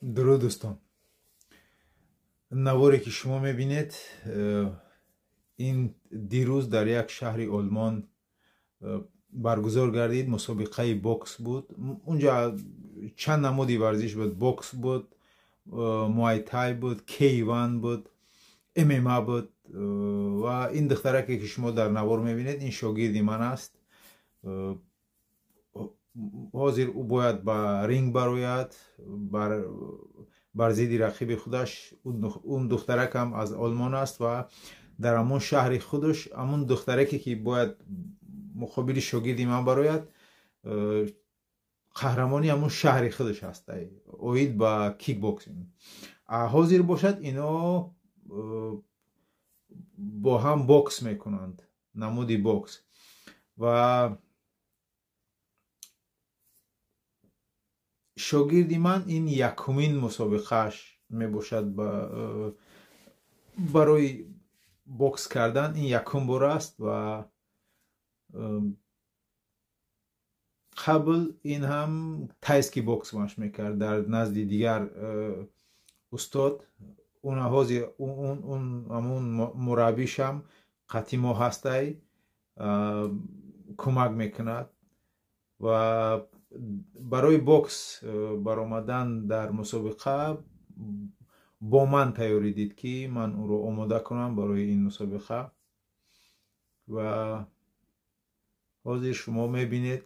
Дуруд, дӯстон. Наворе, ки шумо мебинед, ин дирӯз дар як шаҳри Олмон баргузор гардид. Мусобиқаи бокс буд. Унҷа чанд намуди варзиш буд: бокс буд, муайтай буд, K1 буд, ММА буд. Ва ин духтараке, ки шумо дар навор мебинед, ин шогирди ман аст. Ҳозир ӯ бояд ба ринг барояд бар зидди рақиби худаш. Он духтаракам аз Олмон аст ва дар ҳамон шаҳри худаш ҳамон духтараке, ки бояд муқобили шогирди ман барояд, қаҳрамони ҳамон шаҳри худаш аст оид ба кикбоксинг. Ҳозир бошад, ино бо ҳам бокс мекунанд, намуди бокс. Ва шогирди ман ин якумин мусобиқааш мебошад барои бокс кардан. Ин якум бор аст ва қабл ин ҳам тайский бокс машқ мекард дар назди дигар устод. Уна ҳозир ҳамун мураббишам қатъи мо ҳастай, кӯмак мекунад. Ва барои бокс баромадан дар мусобиқа бо ман тайёрӣ дид, ки ман ӯро омода кунам барои ин мусобиқа. Ва ҳозир шумо мебинед,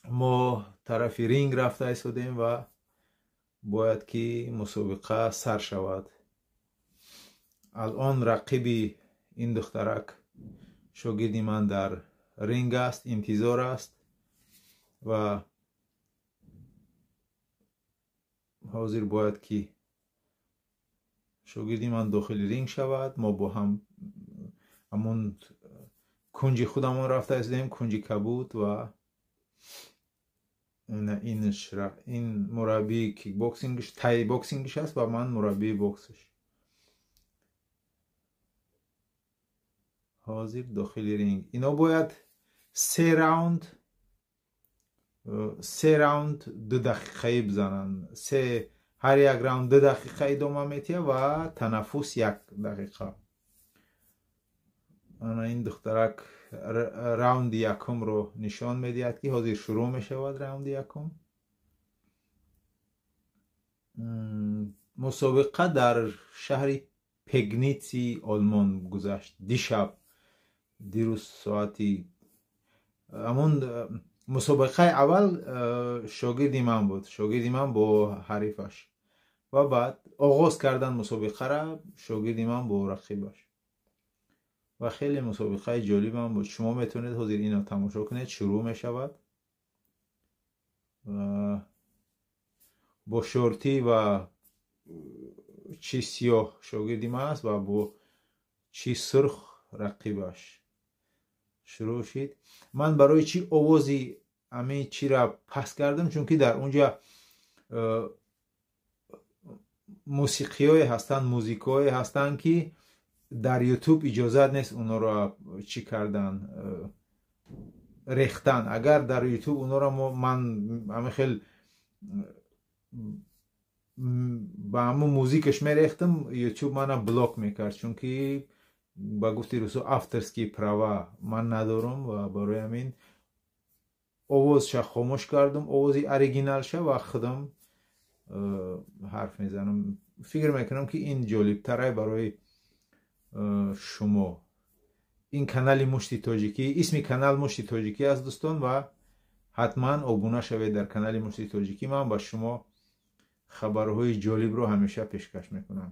мо тарафи ринг рафта истодем ва бояд ки мусобиқа сар шавад. Алон рақиби ин духтарак, шогирди ман, дар ринг аст, интизор аст. Ва ҳозир бояд ки шогирди ман дохили ринг шавад. Мо бо ҳам ҳамон кунҷи худамон рафта истодем, кунҷи кабуд. Ва ин мураббии кикбоксингш, тай боксингш аст ва ман мураббии боксш. Ҳозир дохили ринг ино бояд се раунд 2 дақиқаӣ бизананд. Се, ҳар як раунд 2 дақиқа идома метиҳад ва танаффус 1 дақиқа. Ана ин духтарак раунди якумро нишон медиҳад, ки ҳозир шурӯъ мешавад раунди якум. Мусобиқа дар шаҳри Пегници Олмон гузашт дишаб, дирӯз соати ҳамон. Мусобиқаи аввал шогирди ман буд, шогирди ман бо ҳарифаш. Ва баъд оғоз кардан мусобиқара шогирди ман бо рақибаш. Ва хеле мусобиқаи ҷолибам буд. Шумо метавонед ҳозир ино тамошо кунед. Шурӯъ мешавад. Бо шортӣ ва чи сиёҳ шогирди ман аст ва бо чи сурх рақибаш. Шурӯъ шид. Ман барои чӣ овози ҳамин чира паст кардам? Чунки дар унҷа мусиқиҳое ҳастанд, музикаҳое ҳастанд, ки дар Ютуб иҷозат нест онҳоро чӣ кардан, рехтан. Агар дар Ютуб онҳоро ман ҳамин хел ба ҳамун музикаш мерехтам, Ютуб мана блок мекард, чунки ба гуфти русо авторские права ман надорам. Ва барои ҳамин овозша хомӯш кардам, овози оригиналша, ва худам ҳарф мезанам. Фикр мекунам, ки ин ҷолибтарай барои шумо. Ин канали Мушти Тоҷикӣ, исми канал Мушти Тоҷикӣ аст, дӯстон, ва ҳатман обуна шавед дар канали Мушти Тоҷикӣ. Ман ба шумо хабарҳои ҷолибро ҳамеша пешкаш мекунам.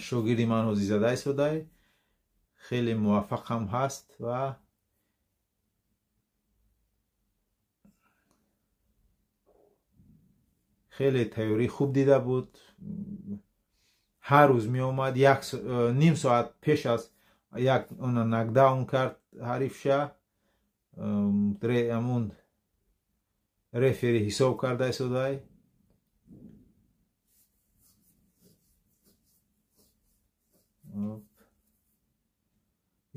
Шогирди ман ҳозир зада истодай, хеле муваффақам ҳаст ва хеле тайёрӣ хуб дида буд. Ҳар рӯз меомад, як ним соат пеш аз як она нокдаун кард ҳарифша. Ҳамун рефери ҳисоб карда истодай.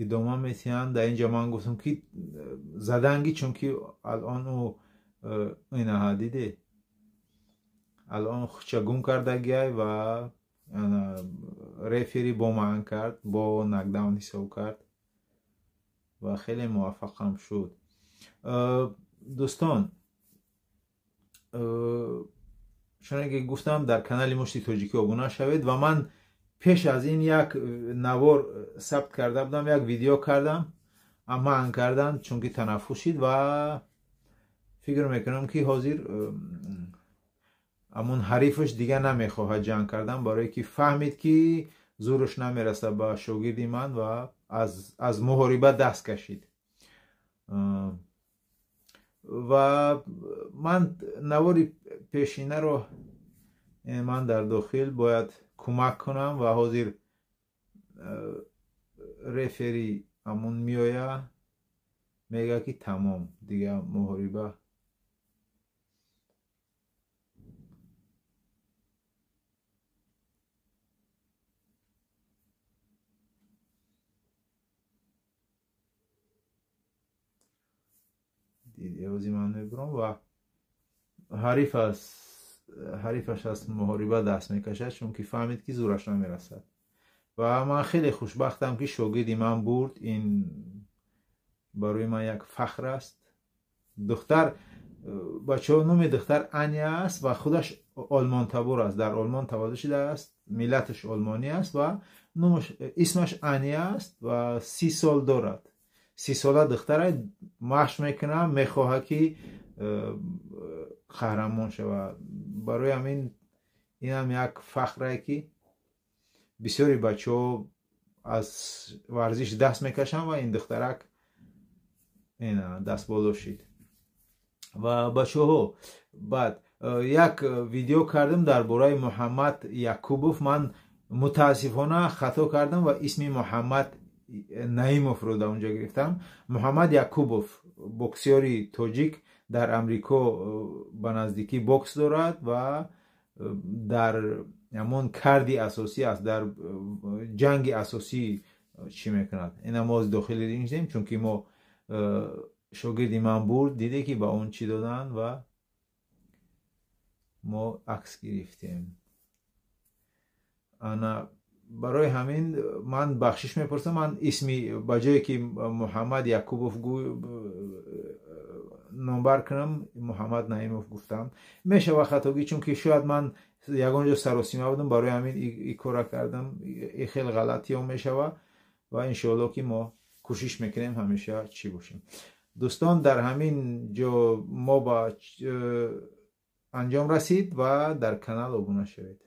Идома метиҳанд. Дар инҷа ман гуфтам, ки заданги, чунки алон ӯ инаҳа диде. Алон худша гум кардагиай ва рефери бо манъ кард, бо нокдаун ҳисоб кард ва хеле муваффақам шуд. Дӯстон, чуне ки гуфтам, дар канали Мушти Тоҷикӣ обуна шавед ва ман пеш аз ин як навор сабт карда будам, як видео кардам, манъ карданд, чунки танаффус шид ва фикр мекунам ки ҳозир амон ҳарифаш дига намехоҳад ҷанг кардан, барое ки фаҳмид ки зӯраш намерасад ба шогирди ман ва аз муҳориба даст кашид. Ва ман навори пешинаро ман дар дохил бояд кӯмак кунам ва ҳозир рефери амон меоя, мега ки тамом, дига муҳориба ҳозир ман мебурам ва ҳарифаш аз муҳориба даст мекашад, чунки фаҳмид ки зӯраш намерасад. Ва ман хеле хушбахтам ки шогирди ман бурд. Ин барои ман як фахр аст. Духтар, бачаҳо, номи духтар Аня аст ва худаш олмонтабор аст, дар Олмон таваллуд шудааст, миллаташ олмонӣ аст ва исмаш Аня аст ва 30 сол дорад. 30 сола духтара машқ мекунад, мехоҳад ки қаҳрамон шавад. Барои ҳамин инам як фахре ки бисёри бачаҳо аз варзиш даст мекашанд ва ин духтарак даст боло шид. Ва бачаҳо, баъд як видео кардам дар бораи Муҳаммад Якубов. Ман мутаассифона хато кардам ва исми Муҳаммад Наимовро дар онҷо гирифтам. Муҳаммад Якубов боксёри тоҷик дар Амрико ба наздикӣ бокс дорад ва дар ҳамон карди асосӣ аст, дар ҷанги асосӣ чӣ мекунад. Ина мо дохили ринг шудем, чунки мо шогирди ман бурд, диде ки ба он чӣ доданд ва мо акс гирифтем. Ана барои ҳамин ман бахшиш мепурсам. Ман исми ба ҷое ки Муҳаммад Якубов номбар кунам, Муҳаммад Наимов гуфтам. Мешава хатогӣ, чунки шояд ман ягон ҷо саросима будам, барои ҳамин и кора кардам. И хеле ғалатиҳо мешава ва иншоалло ки мо кӯшиш мекунем ҳамеша чӣ бошем. Дӯстон, дар ҳамин ҷо мо ба анҷом расид ва дар канал обуна шавед.